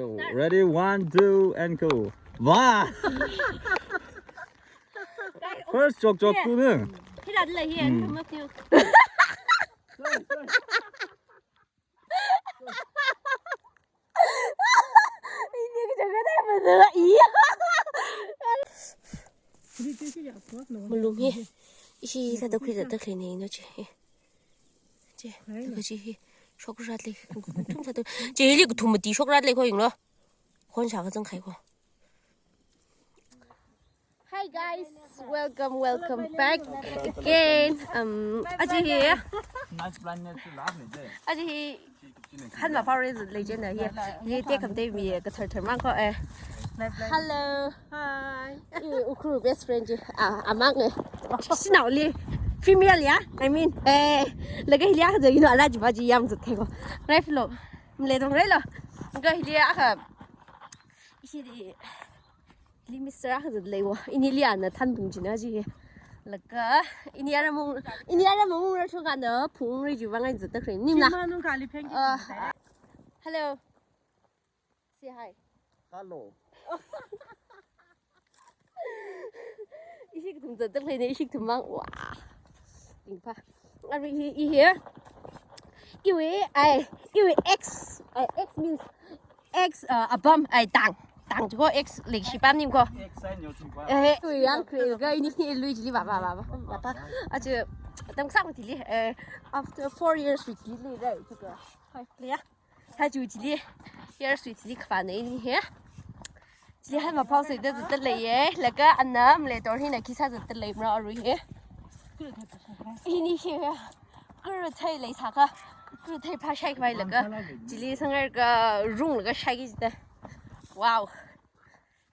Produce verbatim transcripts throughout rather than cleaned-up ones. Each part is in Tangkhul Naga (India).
Ready, one, two, and go. Wow! First chok chok tu ne. Hira la hi an Hmm. Matthew. Ini ke jaga dai mana iya. Malung hi. Ishi sāda khuida da khlei ne no chi. Chi. Taka chi hi. Shokrat le. Thum sāda. Chi li thum mati shokrat le ko ying lo. Khon sha ka zang khai ko. Hi guys, welcome, welcome back again. Um, aji hi, Nice plan ne tu la ne je. Aji hi, han ma power is legend hi. Ye te kam te mi ka thar thar mang ko eh. Hello. Hi. Iwui Ukhrul best friend ji. Ah, amang eh. Sinao li. Female ya. I mean, eh, laga hi li ya ka you know, ala ji ba ji yam zat khai ko. Right flow. Mle dong rai lo. Ga hi li ya ka. Ishi di. Li Mister akha zat lei wo. Ini li ana than bung jina ji. Laga ini ara mung, ini ara mung ra thu kana phung ri ju bang ai zat ta khrei. Nim na. Chima nung kali pheng ki Ah. Hello. Say hi. Hello. Ishi kathum zat ta khrei ne, ishi kathum mang. Wow. Ringpha. Ari hi, i hi. Iwui, ai, iwui ex. Ai, ex means ex, uh, apam, ai, tang. Tang ko ex leikashi pam ning ko. Ex ai nyo ting pa. Eh, iwui yang kre ga ini ni lui jili ba ba ba ba. Ba ba. Aja tam sak mati li. Eh, after four years with jili rai. Tuka. Hai, ya. Hai ju jili. Years with jili kapa ne ini he. Chili han ma power sāda zat ta lei ye. Laga ana mle tor hina khi sā zat ta lei mra arui hi. Ini hi. Kuru thai lei sā ka. Kuru thai pha shai khavai laga. Chili sangar ka rung laga shai ki jita. Wow.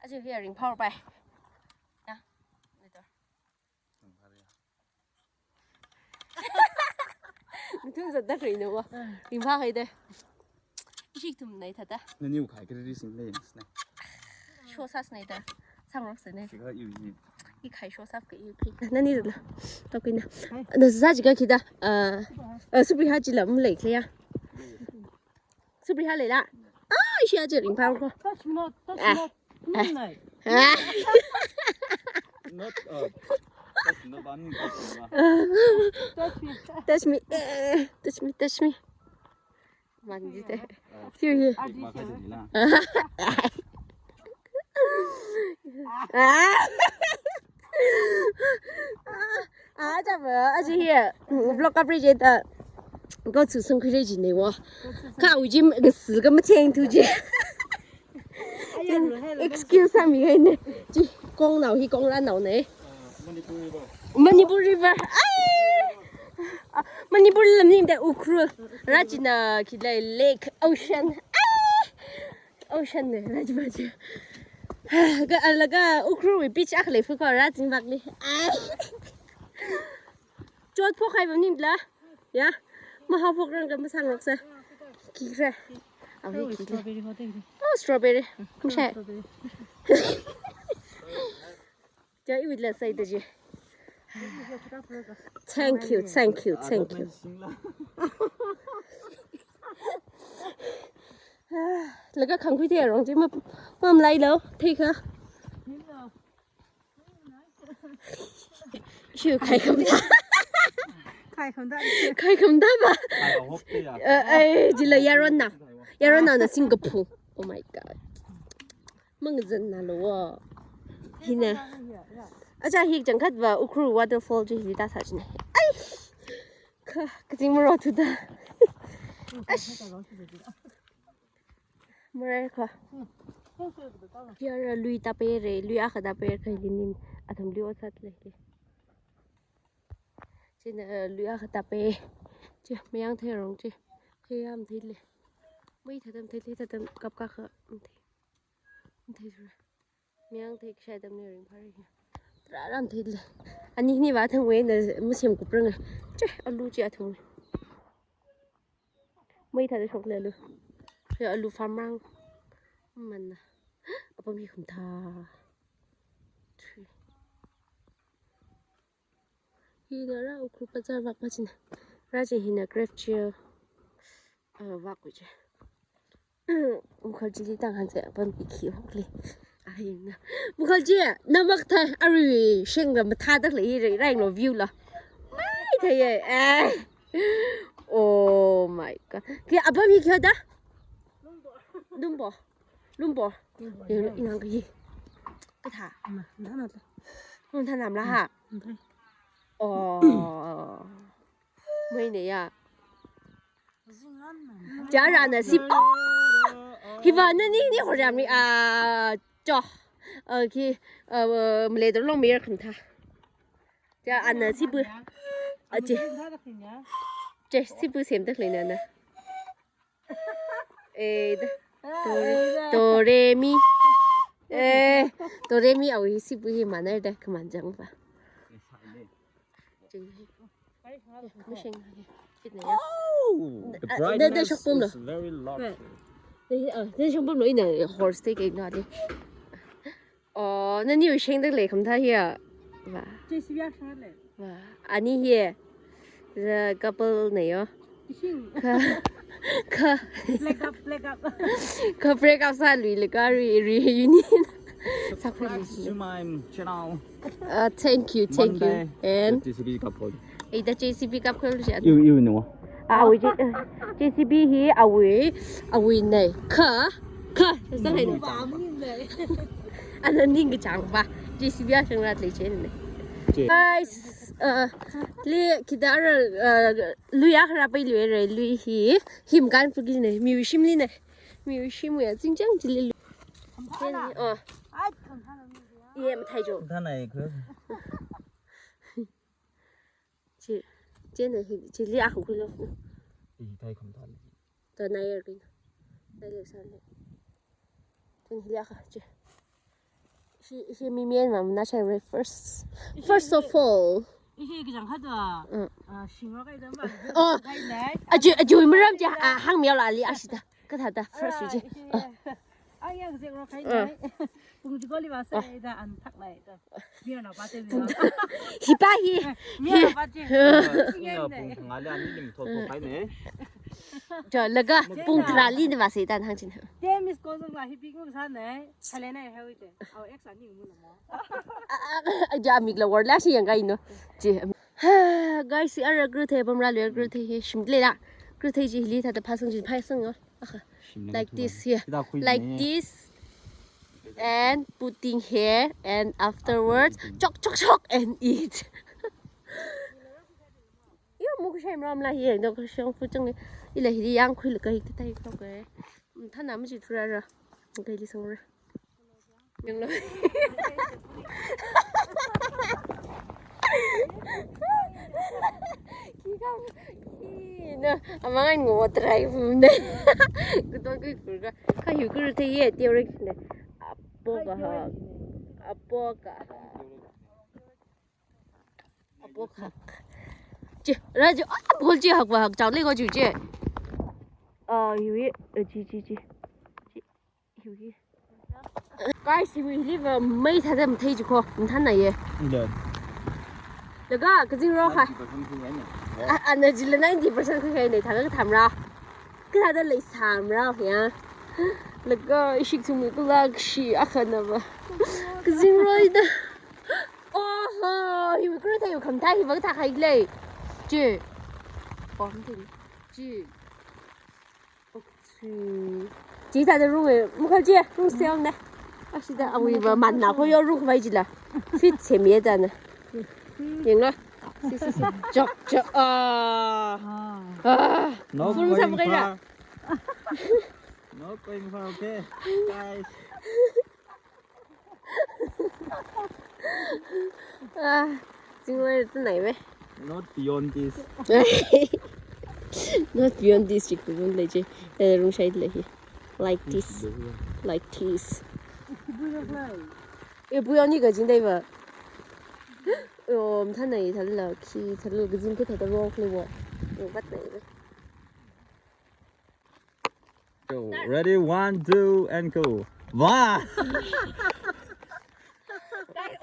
Aja hi ring power pai. Ya. Mle tor. Nathum zat ta khrei no wa. Ringpha hai de. Ishi kathum nai thāda. Nani u khai kri ri sin lei sne. Sho sas nai da. Sang rok sne. Chika yu yi. I khai sho sap ka yu pi. Nani zat la. To kina. Na za ji ka khi da. Ah, ah, Supriha ji la mle kle ya. Supriha lei la. Ah, ishi aja ring power ko. Touch not, touch Ah. Not. Ah. Nunai. Ah. Not, uh, touch not, I mean, touch not. Touch me. Touch me. Eh, touch me, touch me. Man ji te. Ah. Here, here. Big mark hai ni la. Ah. Ah, chapa, aja hi, vlog kapri je ta. Go to sung khuire ji ne wo. Ka u ji, ngas ka macheng tu ji. Excuse me, hai ne. Ji, kong nao hi, kong ra nao ne. Manipur River. Ai! Ah, Manipur lam ning da Ukhrul. Rajina ki lai lake, ocean. Ai! Ocean ne, rajma je. Ga, laga Ukhrul wui beach akha lei fu ko, rajing bak li. Ai. Chot phok hai bam ning la. Ya. Maha phok rang ka masang rok sa. Ki re. Awi ki re. Strawberry ho te. Oh, strawberry. Kum shai. Strawberry. Ja, iwui la sai da ji. Thank you, thank you, thank you. Laga khangkhui thei rong ji ma, mamlai lo, thei kha. Shu khai kham da. Khai kham da. Khai kham da ba. Ai, hop te ya. Eh, ai, ji la yaron na. Yaron na na Singapore. Oh my God. Mangazan na lo wo. Hina. Aja hi changkhat va Ukhrul waterfall ji hi ta sa chine. Ai. Ka, kazing maro tu da. Ash. Mare ka. Yara lui ta pere, lui akha ta pere ka hili nim. Athum lui osat le. China, eh, lui akha ta pe. Chi, mayang thei rong chi. Khayam thei le. Mai thadam thei le, thadam kap ka kha, mm, thei. Mm, thei sura. Mayang thei kashai dam ne ring phari. Raram thei le. Ani ni va thang we na masem kuprang. Che, alu chi athung. Mai thada shok le alu. Kaya alu farm rang. Mana. Apa mi khum tha. Three. Hina ra Ukhrul bazar vak pa china. Ra chi hina craft chair, uh, vak ku chi. Mukherjee li tang hanse apam khi hokli. Ai na. Mukherjee, na makathā arui shengla mathāda lei rai rai lo view la. Maitheiya. Eh. Oh my God. Khi apam hi khi da? Lumbo. Lumbo. Yeng inang khi. Kathā. Mathānam la ha. Oh. Maine ya. Chara na sip. Oh. Hiva na ni ni horyam ni a cho. Okay. Uh, mle dorlong mer kham tha. Cha ana sipu. Ache. Che sipu semda lei na na. Eh, da. Do, do re mi. Eh, do re mi awui sipu hi mana da kaman jang ba. Mashing. Oh, the brightness is very large. Nani, ah, nani shongpamlo ina horse te ke na de. Oh, nani u shengda lei kham tha hiya. Wa. J C B a sheng lei. Wa. Ani hiya. The couple na yo. Ishing. Ka, ka. Black up, black up. Ka break up sa lui le ka re, reunion. Subscribe to my channel. Uh, thank you, thank you. One day, and the J C B couple. Eh, the J C B couple siya. You, you know. Ah, awui J-, eh, J C B hi awui, awui nei. Ka, ka, sang hai nei. Ana ning kachang ba. J C B a shang rat lei che nei. Che. Guys, uh, li khida ra, uh, lui a khara pai lui re, lui hi. Him kan pu ki nei, mi u shim li nei. Mi u shim ya, zing jang ji li lui. Che nei, oh. Ye, mathai jo. Thana ye kho. Chi, chi na hi, chi li a khu khu lo. Hi thai kham thana. Ta na yer kin. Na yer sa le. Tun hi li a kha chi. Shi, shi mi mien ma na shai re first. First of all. Ishi kijang kha da. Mm. Ah, shing ra kai da ma. Oh. Kai lai. Aji, aji maram chi, ah, hang miao la li a shi da. Kathāda, first ji. Ah, yang zek ro khai nai. Pung ji goli ba sai da an thak nai da. Miya na ba te mi. Hi pa hi. Miya na ba te. Ina pung thang ali ani lim thot thot khai ne. Jo, laga pung tharā li ni ba sai da hāng chin. Te miss call zong la hi big move sa nai. Chale nai hai wi te. Au ex ani mu na mo. Ah, ah, ah, ja mik la war la shi yang kai no. Ji. Ha, guys, si ara gru the, pamra le gru the hi, shim le la. Gru the ji li tha ta phasang ji phasang yo. Aha. Like this here. Like this. And putting here, and afterwards, chok, chok, chok, and eat. Yo, mu shai mram la hi, no, shong fu chang ni. Ila hi yang khui le kai ta tai ko ke. Thana mu ji thura ra. Kai li sang ra. Yanglo. Khi kam, khi na, amang an ngo try ne. Kuton kui kur ka, ka yu kur te ye, teori ne. Apo ka ha, apo ka ha. Apo ka. Che, ra jo, ah, bol che hak ba hak, chao le ko ju che. Ah, yu ye, eh, chi, chi, chi. Chi. Guys, iwui hili va mei thāda mathei jiko, mathānāye. Ida. Laga, kazing ro ha. Ninety percent khui haine. A, ana jila ninety percent khui haine, thāda kathāmra. Kathāda leisāmra, ya. Laga, ishik thumwui kulak shi, akhana va. Kazing ro ida. Oho, hiwui kru thei yu kham thai, hiva kathā khai lei. Chi. Pom tin. Chi. Chi. Chi thāda rung e, mukha chi, rung sel ne. Ashida awui va manna kho yo rung vai jila. Fit semiya da na. Yenglo. Si, si, si. Chok, chok. Ah. Ah. No. Furung sa going far. No going far, okay? Guys. Ah, zingwui tun nai me. Not beyond this. Not beyond this, chik tun lei je. Eh, rung shai lei hi. Like this. Like this. Eh, beyond ni kazing dai va. Oh, mathānāye thāla, khi thāla, kazing kathāda rock lei va. Oh, vat nai va. Go. Start. Ready, one, two, and go. Wow!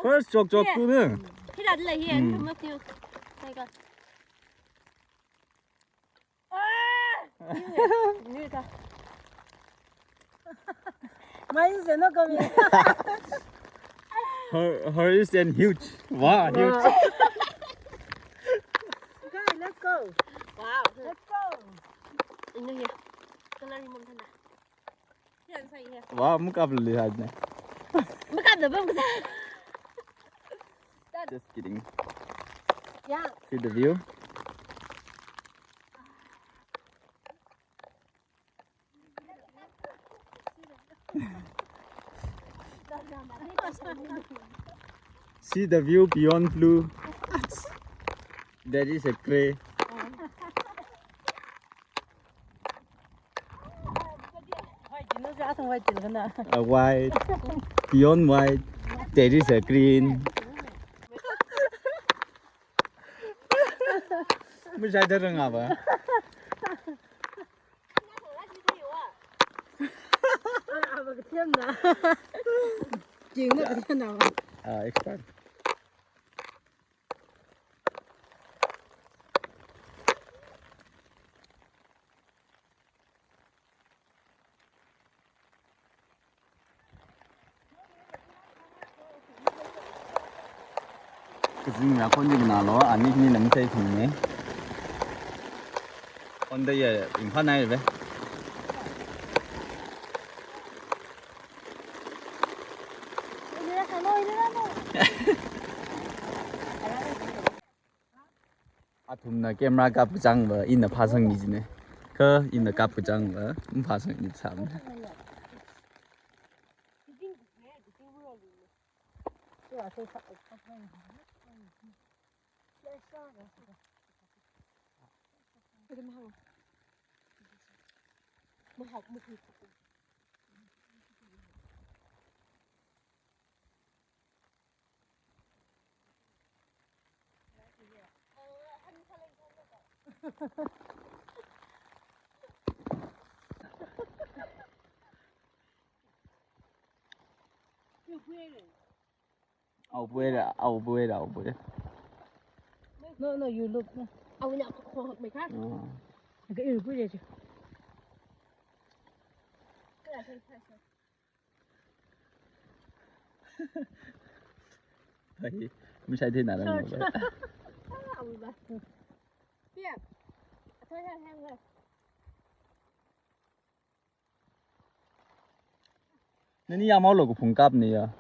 First chok chok tu ne. Hi da le hi an. Hmm. Thumma tiu. Hai ka. Ah! Ni ka. Mine is not coming. Her, her is an huge. Wow, huge. Wow. Okay, let's go. Wow. Let's go. Ina hiya. Color hi mum thana. Hiya, sa hiya. Wow, mukap lili hajne. Mukap da bam kasa. Just kidding. Yeah. See the view. See the view beyond blue. There is a gray. A white. Beyond white, there is a green. Mashai da rang aba. Ah, aba kathiamna. Jingna kathiamna ba. Ah, expert. Kazing ya khon jing na lo, ani ni lam sai thing ne. Khon da ya, in khon nai be. Athumna camera kap kachang ba, ina phasang ni jine. Kha ina kap kachang ba, maphasang ni sam. Au bui da, au bui da, au bui. No, no, you look. No. Au na ko ko mai ka. Ah. Ga ir bui de. Ka la sai sai. Pai, mashai thei na rang ba. Au ba. Pia. Athoi hang hang le. Nani yamao lo kaphung kap ni ya.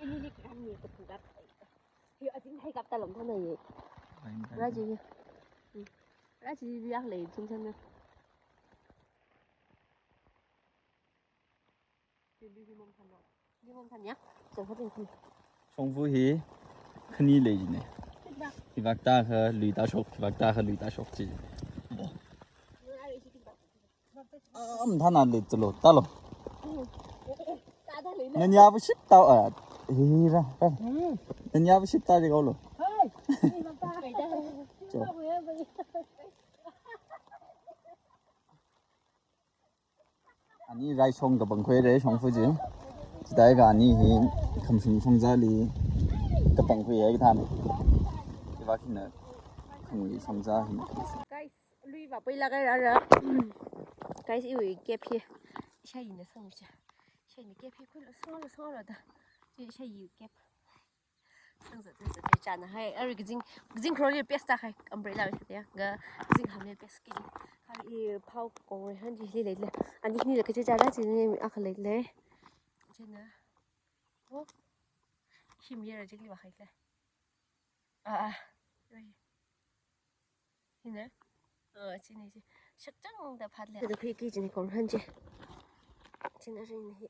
Ini ni kan ni kaphung kap. Yo, ajin hai kap talom thana ye. Raji ye. Hmm. Raji bi yak le jin thana. Shongfa hi khani lei jine. Hivak ta kha lui ta shok, hivak ta kha lui ta shok chi. Am thana le chalo, talo. Nanya bu ship tao a. Hi ra, ra. Nanya bu ship ta de golo. Cho. Ani rai shong kapangkhui re shongfa chi. Chithākha ani hi khamshung shongzali kapangkhui hai kathāna. Hivak hina khangui shongza hina. Guys, lui va pui la kai ra ra. Guys, iwui cap hi. Ishāyina sangcha. Ishāyina cap hi khuilo sanglo sanglo da. Ishāyi cap. Sangza, sangza, sangza, chana hai, arui kazing, kazing kharoli pes ta hai, umbrella wui sāda ya, ga kazing hamli pes ki. Kha i phao kong re han ji li lei le. Ani ni le kachi chara chi ni akha lei le. China. Oh. Him yera jik li wa hai le. Ah, ah. Hina. Ah, chini chi. Shakchang da phat le. Da phi ki chini kong han chi. China rin hi.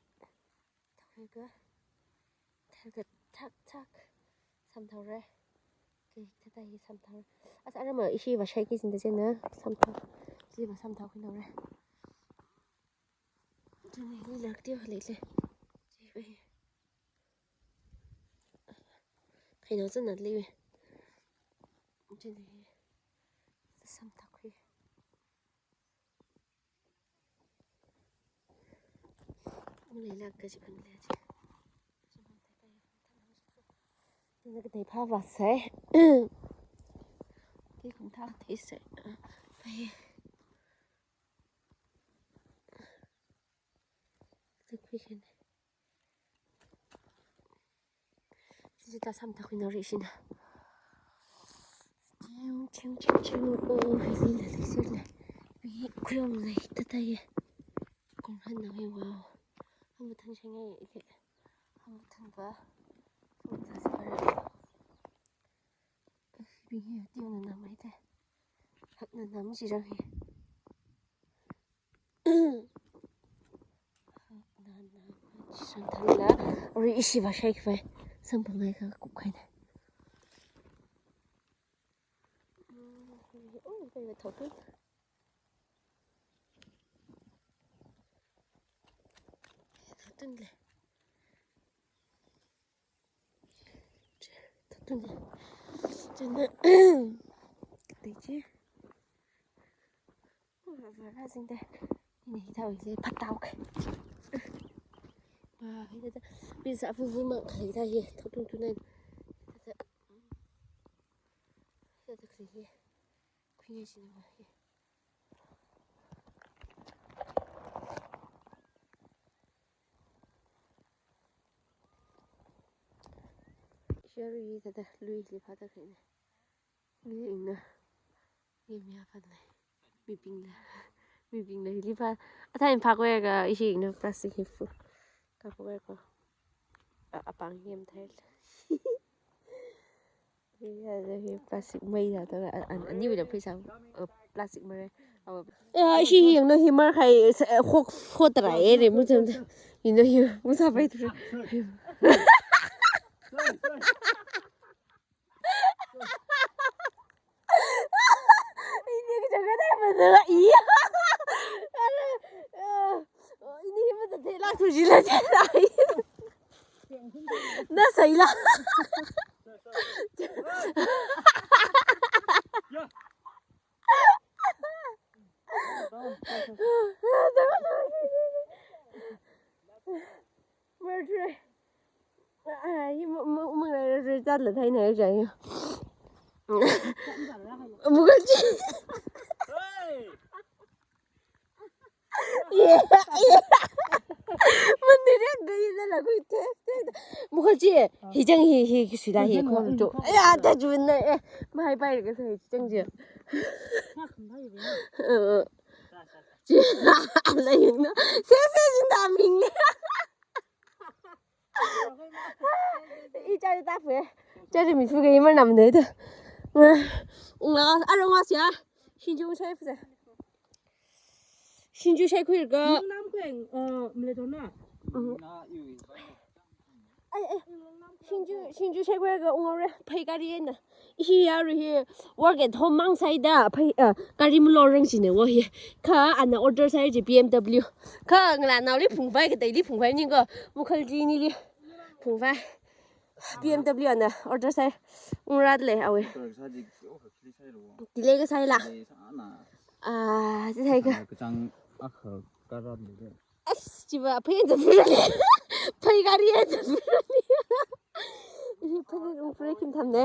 Thakhuiga, tharga thak thak samthaora. Kei thāda hi samthaora. As arama ishi va shaiki jinda jena samthao. Chi va samthao khuinaora. Chini hi lak tiu lei le. Chi va hi. Khainao chana lei ve. Chini hi. Samthao khui. Leilak kaji phan le ji. Ina ka tei pha va sai. Ki kum thak thei sai. Pai. Khuishina. Sisi ta samtha khuina ri ishina. Ching, ching, ching, ching. Oh, hili la lei sir le. Pi khuyong lei tata ye. Kong han na hei wow. Hamu thang shang ye ite. Hamu thang ba. Hamu thang si ba ra. Pi he tiyo na na mai te. Hak na na mu si rang he. Nana, shang thanla, ri ishi va shai khavai, samphang ngai kha kup khaina. Oh, kaiva thotun. Thotun le. Thotun le. China. Dei chi. Vara singda. Ina hithāwui le phatau kai. Wa, hithāda. Bisa fufu mang khalei da ye. Thotun tunan. Hithāda. Hithāda khalei ye. Khuiya sina wa ye. Shari hithāda lui li phāda khalei ne. Li ingna. Ye mi apan le. Mibingla. Mibingla hili pha. Athai phak weka ishi ingna plastic hi fu. Ka fu weka. A, apāng hi mathei. Hi ya, hi plastic mai ya ta, a, a, ani wila pheisā. Uh, plastic mare. Awa. Ya, ishi hi ingna hi mar khai, eh, khok, khot ra e re mu cham. Ina hi mu sa pai tu. Ini ke jaga dai mana iya. Ini mana tela tu jila jila. Na saila. Murder. Ai, mu, mu, mu, chat la thai na ja yo. Mukherjee. Yeah, yeah. Mandir ya gaya na lagu te, te. Mukherjee, hi chang hi, hi, hi sila hi ko. To. Ya, ta jun na, eh. Mai pai ka sa hi chang je. Eh, eh. Ji, la yung na. Se, se, yung da ming. I chari ta fe. Chari mi fu ke imar nam de ta. Nga, nga, arong nga sia. Shinju shai fu sa. Shinju shai khuir ka. Nam keng, eh, mle dona. Ai, ai. Shinju, shinju shai khuir ka ungore. Phai kari ena. Ishi yaru hi work at home mang saida, phai, ah, kari mulo rang sine wo hi. Kha ana order sai ji B M W. Kha ngala naoli phungvai ka daily phungvai ni ko. Mukherjee nili phungvai. B M W ana order sai. Ungrat le awe. Delay ka sai la. Ah, si sai ka. Kachang akha karat le. As, chiva, phai ya zaphurani. Phai kari ya zaphurani. Phai ya zaphurani kin thamne.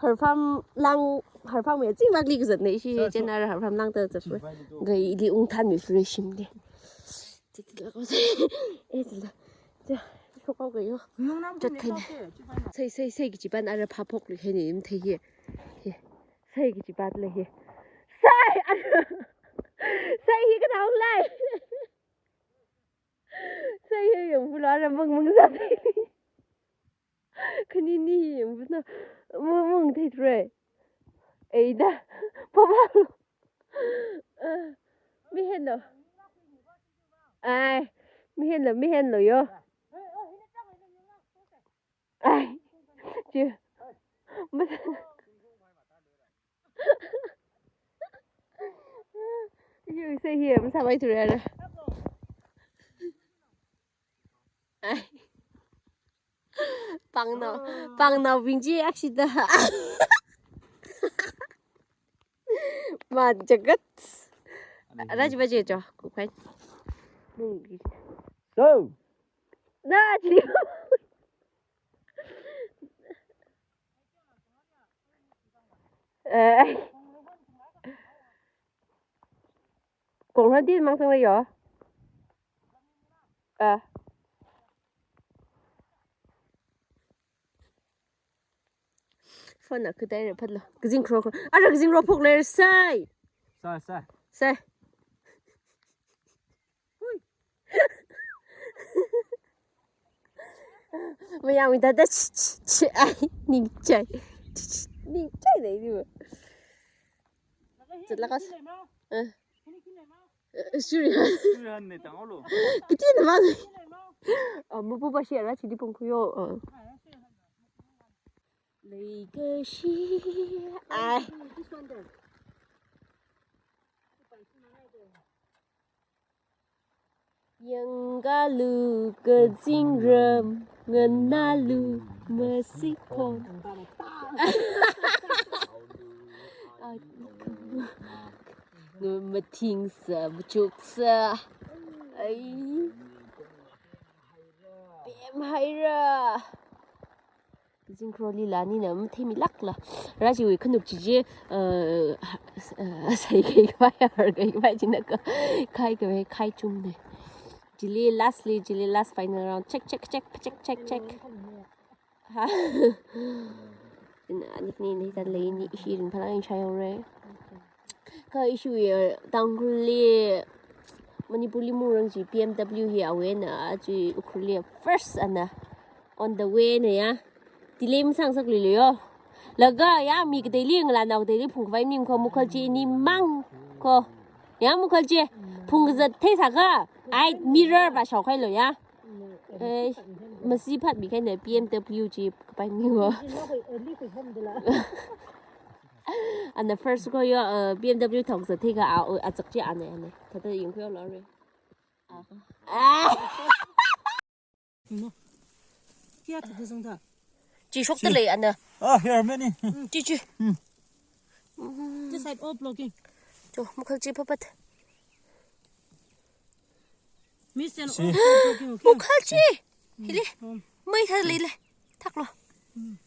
Harpham lang, harpham ya zingvakli kazatne. Ishi chieina harpham langda zaphur. Ga ili ungthanmi phureshim de. Titi la ko se. Eh, tila. Ja, shokau ga yo. Chat khaine. Sai, sai, sai kaji pan ara phaphok li khaine mathei hi. Hi. Sai kaji pan le hi. Sai, ara. Sai hi kanaung lai. Sai hi yangbulo ara mang mang sa thei. Khani ni hi yangbulo. Mang mang thei thre. Ei da. Papa. Ah, mi henlo. Ai, mi henlo, mi henlo yo. Ai, chi. Mas-, you say here, masāpai thura. Ai. Pangnao, pangnaobing chi aksida. Ma jagat. Raj baje jo, kukhai. Munggi. So. Na, chi. Eh. Kong hadi mang sang yo. Ah. Pana kadaira phatlo. Kazing kro kro. Ara kazing ro phok ler sai. Sai, sai. Sai. Hui. Mayang mi dada ch-, ch-, ch-, ai, ningchai. Ch-, ch-, ningchai dai ni ma. Zat lakas. Eh. Eh, Surihan. Surihan ne tang olo. Kiti na ma. Oh, mapu ba shi ara chidi pung kuyo. Oh. Leikashi. Ai. Yangkalu kazingram, nganalu masikhon. Mathingsa, machuksa. Ai. Pem haira. Kazing kro lila nina matheimi lakla. Rajiwui khanuk chi chi, uh, uh, sai kai khavai, har kai khavai china ka, khai khavai, khai chumne. Chili lastly, chili last final round. Check, check, check, check, check, check. Ha. Ina, ani ni, ni tan lei ni, ishi ringphālāk eina shāhaore. Kha ishiwui, uh, Tangkhulli, Manipurli mungrang chi B M W hi awui eina, chi Ukhrulli first ana on the way na ya. Delay masāngasakluilo. Laga ya mi kateili ngalānao kateili phungkhavai ning ko Mukherjee ni mang ko. Ya Mukherjee phungkazat theisākha. Ai mirror va shaokhailu ya. Eh, masi phat mi kaina B M W chi kapai mi wo. Ana first ko yo, uh, B M W thok sa thika a, a chak chi ana, ana. Thāda ying ko lo re. Ah. No. Kia thāda zong da. Chi shok ta lei ana. Ah, here are many. Chi chi. This side all blocking. To, Mukherjee phapat. Miss and all blocking, okay? Mukherjee. Hili. Mai thā lei le. Thaklo.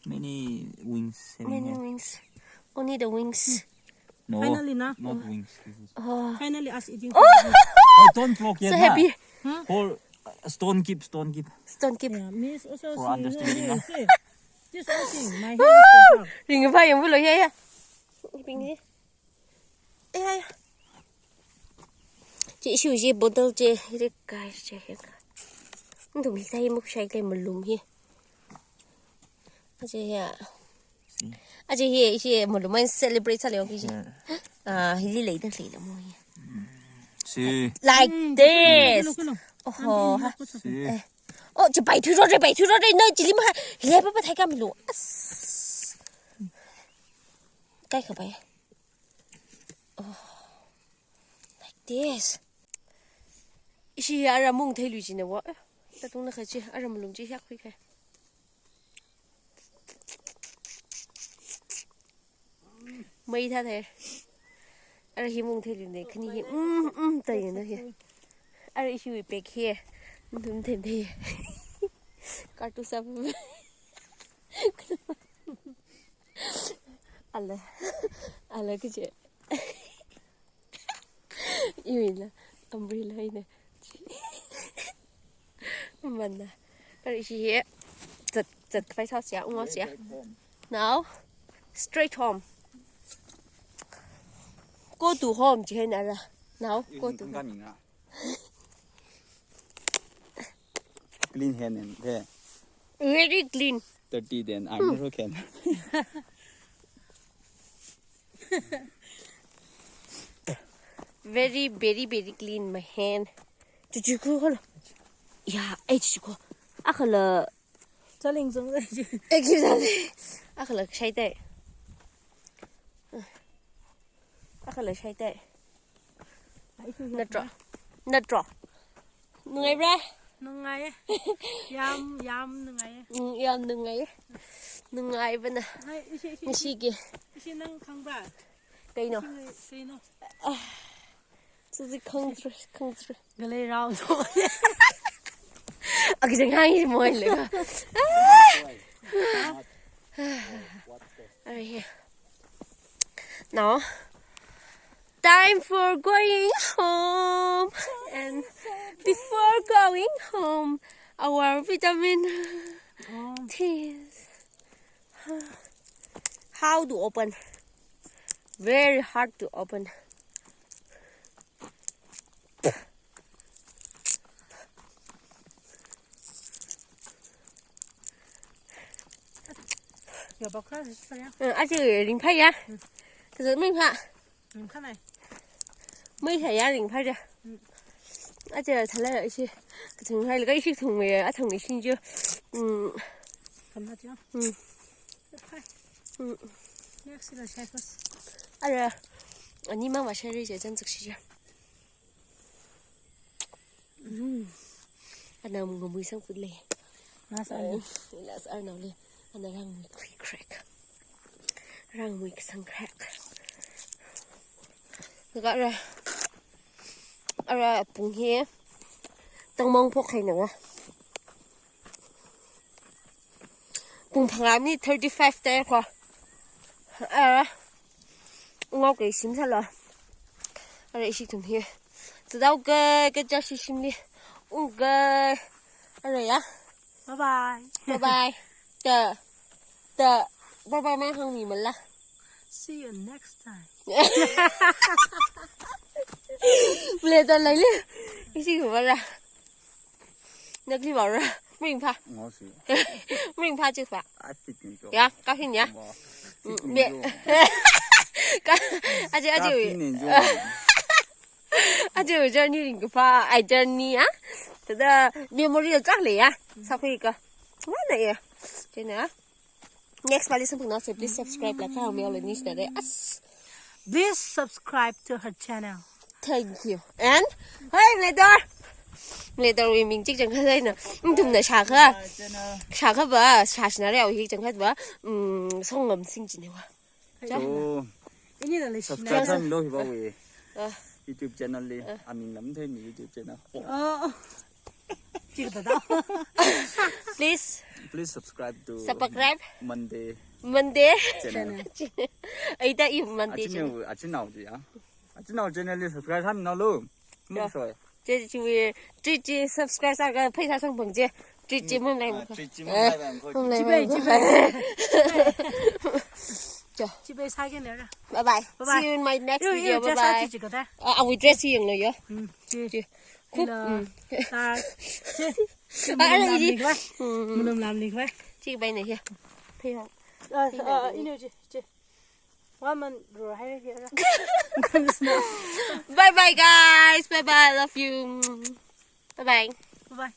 Many wings having Many here. Wings. Only the wings. No, finally, na? Not wings. This is Oh. Finally, us eating. Oh, don't block yet. So na. Happy. Huh? Hold, uh, stone keep, stone keep. Stone keep. Yeah, Miss also for understanding, na. See, this whole thing, my hand is so proud. Ring vai yang bulo ya ya. Bing ni. Eh, ai. Chi ishiwui chi bottle chi, hiri kai chi, hiri kai. Ndum hi tai muk shai kai malum hi. Aja ya. See? Aja hi, ishi malum main celebrate sālei ki chi. Yeah. Ah, hili lei da lei la mo hi. See? Like this. Kilo, kilo. Oho, ha. See? Eh. Oh, chi pai thui ro re, pai thui ro re. Na chili ma, hile pa pa thai kam lo. As. Kai khavai. Oh, like this. Ishi ara mung theilu china wa. Eh, tatung na khachi, ara malum chi hiak khui khai. Mai thā thai. Ara hi mung theilu ne, khani hi, mm, mm, tai na hi. Ara ishiwui pek hi. Ndum thei thei. Kartu sap. Ala. Ala kaje. Iwui la umbrella ina. Mana. Kari shi he. Zat, zat khavai sāsa, ungva sa. Now, straight home. Go to home, chi hina ra. Now, go to home. Clean hand and hair. Very clean. Dirty then I'm also can. Very, very, very clean my hand. Chuchu ko holo. Ya, eh, chuchu ko. Akhala. Chaling zong. Eh, give that. Akhala shai tai. Akhala shai tai. Natro. Natro. Nungaibra? Nungai. Yam, yam nungai. Mm, yam nungai. Nungaibana. Hai, ishi, ishi, ishi. Ngashiki. Ishi nang khangba? Kaino. Ishi ngai, kaino. Ah. Suzi khangzre, khangzre. Galei rao to. Akijang hai mo le. Are here. Now, time for going home. And before going home, our vitamin teas. How to open? Very hard to open. Yabakra, saya. Eh, aja ringphai ya. Kaza mei pha. Ringphai. Mei saya ringphai ya. Aja thala ishi. Kathung hai laga ishi thung mei, athung ishi ju. Hmm. Kamna ja. Hmm. Hai. Hmm. Next la shai first. Ara, ani mang wa shai re je jan zik shi je. Mm. Ana ngamui sang put le. Mas ai. Ila sa ana le. Ana rang mui khui crack. Rang mui kasang crack. Laga ara, ara pung hi tangmang phok hai na nga. Pung phangā minute thirty-five tai kho. Ara. Ngau kei sim sālo. Ara ishi thum hi. Tadau kei, kei ja shi shimli. Ung kei. Ara ya. Bye bye. Bye bye. Ta. Ta. Bye bye mai hāng mi mala. See you next time. Mle ta lai le. Ishi kumara. Nakli vāra. Mring pha. Ngau si. Mring pha chik pha. Atit ni jo. Ya, ka hin ya. Mo. Mm, sit ni me- jo. Ka, aja, aja. Ka hin ni jo. Aja, journey ring pha. Ai, journey ya. Tada memory chak le ya. Sakhui ka. Mana ya. China. Next pali samphang na se, please subscribe la kha me all niche na re. As. Please subscribe to her channel. Thank you. And, hey, Mledor. Mledor wui ming chik chang kha sai na. Ithumna shākha. Shākha ba, shāshina re au hi chang kha ba. Mm, song ngam sing chine wa. So, ini la le subscribe shina. Sāmi lo hi ba wui. Ah. YouTube channel li. Ah. Aming lam thei mi YouTube channel. Oh. Chik ta ta. Please. Please subscribe to Subscribe. Monday Monday. Channel. Ai ta i Monday Achin channel. Nao, Achin Nao ji ya. Achin Nao channel li subscribe sāmi lo. Yeah. Muk soi. Che chi wi, chi chi subscribe sākha pheisā samphang che. Chi chi mun lai Ah, muk. Chi chi mun lai bang ko. Mun lai Chibai, bang ko. Chibai. Cho. Chibai sāki na ra. Bye bye. Bye bye. See you in my next Yo, video. Yo, Bye just bye. Chi chi ka ta. Ah, I will dress you, you know, yo. Hmm, chi. Chi. Khup, Hello. Mm. Ta. Chi. Ah, Malum ah, lam ini. Lik vai. Mm. Malum lam lik vai. Chi bai ne hi. Phe ha. Ah, ah, ini chi, chi. One month ro hai ri ra. Bye bye, guys. Bye bye. Love you. Bye bye. Bye bye.